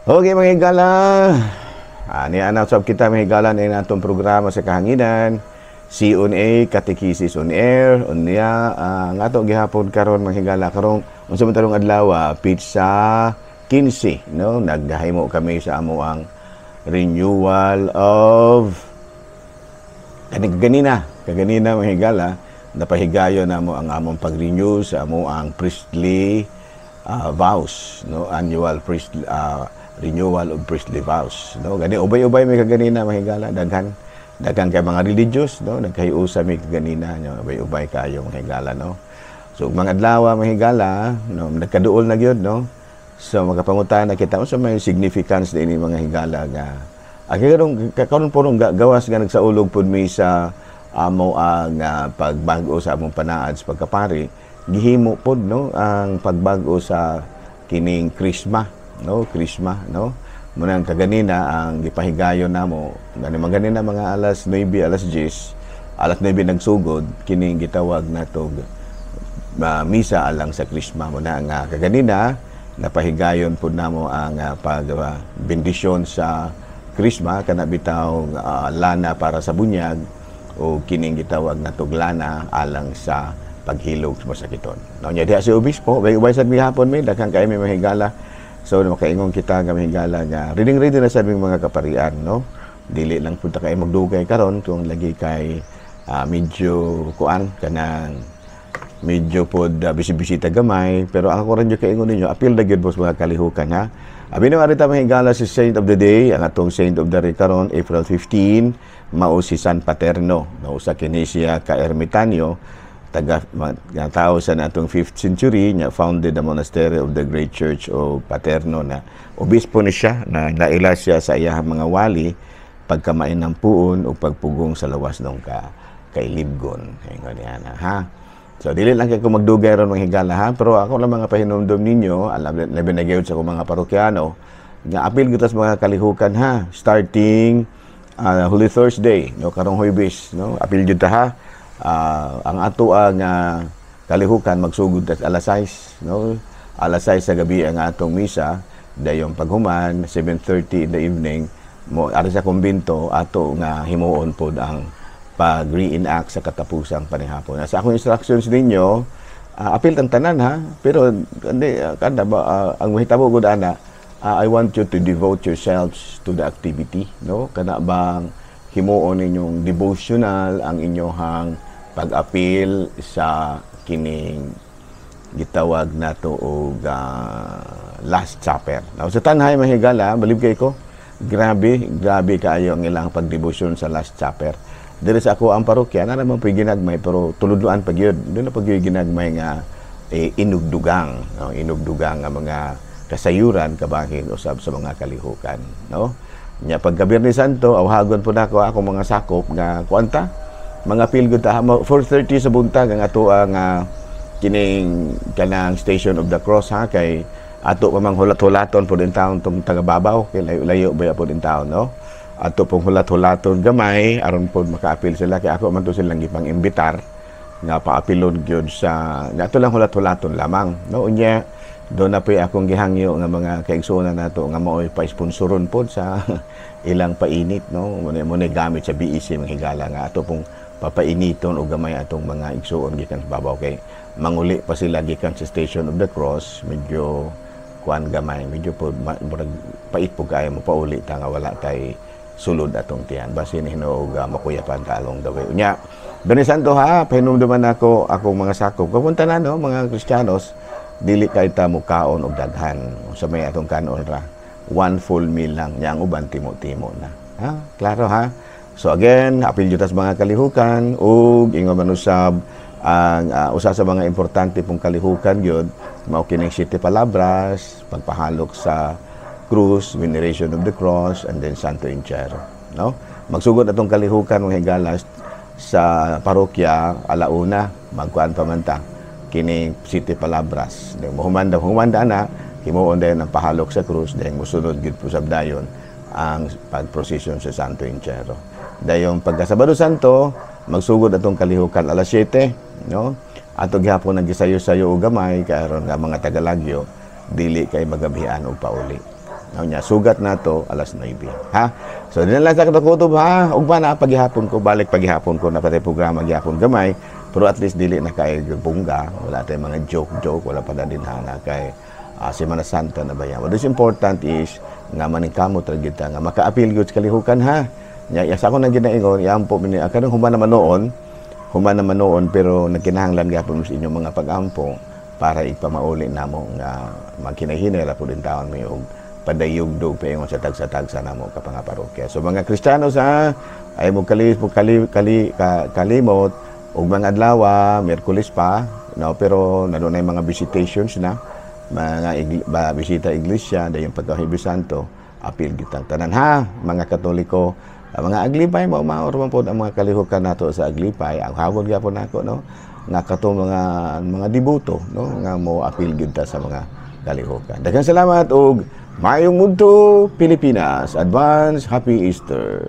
Okay, mga higala. Ani ana sab kita, mga higala, ni atong programa sa kahanginan. C on A, Catechesis on Air. Unya ang ato gihapon karon, mga higala, karong unsa man tarong adlaw, petsa 15, no? Naghahimo kami sa amo ang renewal of kaganina, kaganina, mga higala, napahigayon na mo ang among pag-renew sa amo ang priestly vows, no? Annual priestly renewal of priestly vows, no? Gani ubay-ubay mi kaganina, mga higala, daghan daghan kay mga religious, no? Nagkahiusa mi kaganina, no? Ubay-ubay kayo, mga higala, no? So mga adlaw, mga higala, no, nagkaduol na gyud, no? So makapangutana kita unsa may significance ini, mga higala, nga karon karon po gawas nga nagsaulog pud mi sa amo ang pagbag-o sa among panaad sa pagkapari, gihimo pod, no, ang pagbag-o sa kining Krisma, no? Krisma, no? Munang kaganina ang gipahigayon namo gani man ganina mga alas 9, alas 10, alas 9 nagsugod kining gitawag natog misa alang sa Krisma. Mo na nga kaganina napahigayon pud namo ang pag bendisyon sa Krisma, kana bitaw lana para sa bunyag o kining gitawag natog lana alang sa paghilog sa masakiton. No, nya diha si obispo, ubay-ubay sad mihapon mi, daghan kay mi, mga higala. So makaingon kita nga, mga higala, nga ready ready na sa aming mga kaparian, no? Dili lang punta kay magdugay karon kung lagi kay medyo kuan kanang medyo pod busy-busy ta gamay, pero ako rin yung kaingon ninyo, apil na gyud sa mga kalihukan, ha. Abi no arita, mga higala, si Saint of the Day. Ang atong Saint of the Day karon, April 15, mao si San Paterno, no? Usa kini siya ka ermitanyo, taga nga tao sa natong 5th century nya, founded the monastery of the Great Church of Paterno, na obispo ni siya na naila siya sa iyahang mga wali, pagkamain ng puon o pagpugong sa lawas nung ka kailibgon. Ingon niya na, ha. So dili lang kay ko magdugay ron, mga higala, ha, pero ako lang mga pahinumdom ninyo, alam labi na gyud sa akong mga parokyano nga apil gyud sa mga kalihukan, ha, starting Holy Thursday, no, karong Huwebes, no? Apil gyud ta, ha. Ang ato ang kalihukan magsugod at alas 6, no? Alas 6 sa gabi ang atong misa, dayon paghuman 7:30 in the evening mo ari sa kumbento ato nga himuon pod ang pag-reenact sa katapusang panihapon. Sa akong instructions ninyo, apil tang tanan, ha, pero hindi kada ba ang mahitabo gud ana, I want you to devote yourselves to the activity, no? Kana bang himuon ninyong devotional ang inyong pag-apil sa kining gitawag nato og Last Supper. Now, sa Tanjay, mga higala, balib kay ko, grabe, grabe kaayo ang ilang pagdebosyon sa Last Supper. Diri sa ako ang parokya, na naman po'y ginagmay, pero tuludloan pag yun. Doon na pag yun ginagmay nga eh, inugdugang, no? Inugdugang nga mga kasayuran kabahin usab sa mga kalihukan, no? Nya pagka Biyernes Santo, awhagon po nako akong mga sakop nga kuanta, mga feel good ta 4:30 sa buntag ang ato ang kining kanang Station of the Cross, ha, kay ato pa mang hulat-hulaton po din taon tong taga-babaw kay layo-layo ba po din taon, no? Ato pong hulat-hulaton gamay aron po makaapil sila kay ako man to silang gipang imbitar nga paapilon gyud sa ato lang hulat-hulaton lamang, no? Unya doon na po akong gihangyo nga mga kaigsuonan nato nga mao'y pa-sponsoron pod sa ilang painit, no? Mo gamit sa BEC, mga higala, nga ato pong papainiton og gamay atong mga igsuon gikan sa babaw kay manguli pa sila gikan sa Station of the Cross, medyo kuan gamay, medyo po murag pait po kaayo mo pauli ta nga wala tay sulod atong tiyan, basin hinuog makuyapan ta along the way. Unya Biyernes Santo, ha, pahinumduman nako akong mga sakop kapunta na, no, mga Kristiyanos, dili kay ta mukaon og daghan. Sa may atong kanon ra, one full meal lang nya, ang uban timo-timo na, ha? Klaro, ha? So again, apil jud sa mga kalihukan ug ingon man usab ang usa sa mga importante pong kalihukan gyud mao kining Siete Palabras, pagpahalok sa krus, veneration of the cross, and then Santo Entierro, no? Magsugod atong kalihukan, mga higala, sa parokya alauna, magkuan pa man ta kining Siete Palabras. Then humanda humanda na, himuon dayon ang pahalok sa krus, then musunod gyud po sab dayon ang pagprosesyon sa Santo Entierro. Dayon pagka Sabado Santo, magsugod atong kalihukan alas 7, no? Ato gihapon naggisayo-sayo og gamay kay aron nga mga tagalagyo dili kay magabihan og pauli. Nya sugat nato alas 9. Ha? So dinhi lang sa katukotob, ha. Ugma na paghihapon ko, balik paghihapon ko na pati programa gihapon gamay. Pero at least dili na kay bungga, wala tayong mga joke-joke, wala pa na din ha na kay Semana Santa na ba yan. What is important is nga maningkamot ra gyud ta nga makaapil gyud sa kalihukan, ha. Nya sa ako nang ginaingon, iampo mi ni kanang human naman noon, pero nagkinahanglan gyapon sa inyong mga pag-ampo para ipamauli namo nga magkinahinay ra pud taon mi og padayugdog paingon sa tagsa-tagsa namo ka mga parokya. So mga Kristiyano sa ay mo kali kali kali ka, kalimot og mga adlaw, Miyerkules pa, no, pero nadunay mga visitations na mga ba, bisita iglesia dayon pagka Huwebes Santo, apil gitang tanan, ha, mga Katoliko. Ang mga Aglipay, mao maor man pod ang mga kalihukan nato sa Aglipay. Ang hawod gyapon nako, no, nga kato mga deboto, no, nga mo apil gyud ta sa mga kalihukan. Daghang salamat og maayong udto, Pilipinas. Advance Happy Easter.